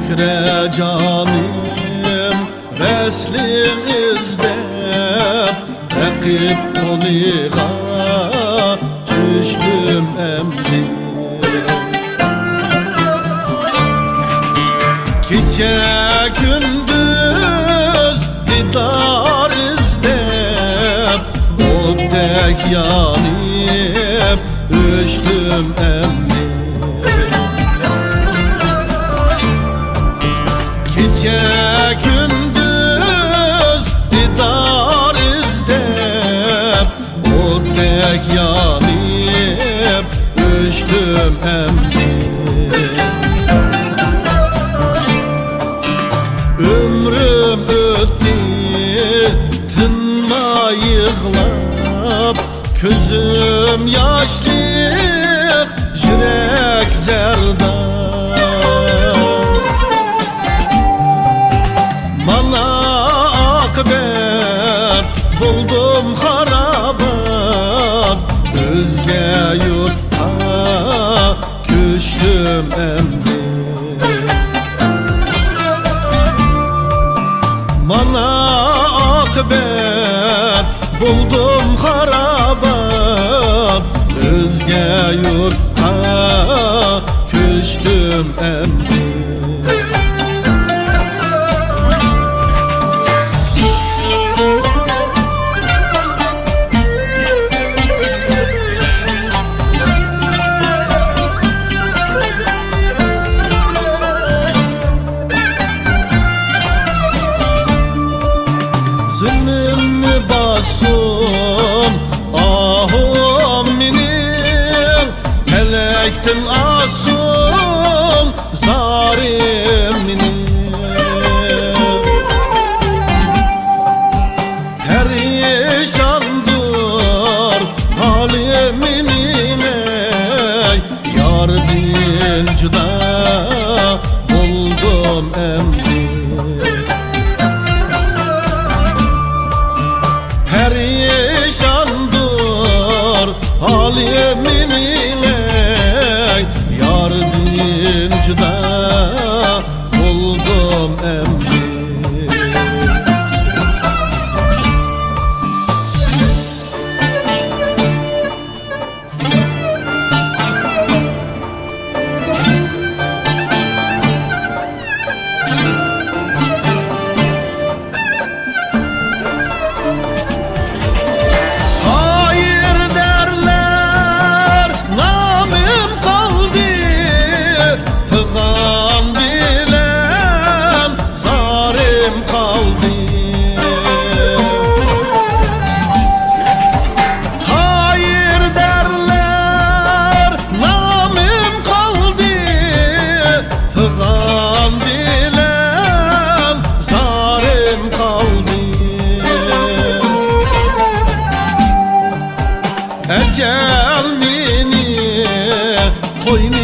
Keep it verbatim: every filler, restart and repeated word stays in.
كىرە جانىم ۋەسلىڭ ئىزدەپ، رەقىب قولىغا چۈشتۈم ئەمدى. كېچە كۈندۈز دىدار ئىزدەپ، ئوتتەك يانىپ ئۆچتۈم ئەمدى. كېچە كۈندۈز دىدار ئىزدەپ، ئوتتەك يانىپ ئۆچتۈم ئەمدى. ئۆمرۈم ئۆتتى تىنماي يىغلاپ، كۆزۈم ياشلىق، يۈرەك زەرداب. مانا ئاقىۋەت بولدۇم خارابات، ئۆزگە يۇرتقا كۆچتۈم ئەمدى. مانا ئاقىۋەت بولدۇم خارابات، ئۆزگە يۇرتقا كۆچتۈم ئەمدى. زېمىننى باسسۇن ئاھۇم مېنىڭ، پەلەكتىن ئاسسۇن زارىم مېنىڭ. پەرىشاندۇر ھالىم مېنىڭ، ئەي ياردىن جۇدا بولدۇم ئەمدى. پەرىشاندۇر ھالىم مېنىڭ، ئەي ياردىن جۇدا بولدۇم ئەمدى. قايىردەرلەر نامىم قالدى، پىغان بىلەن زارىم قالدى. قايىردەرلەر نامىم قالدى، پىغان بىلەن زارىم قالدى. ئەجەل مېنى قوينى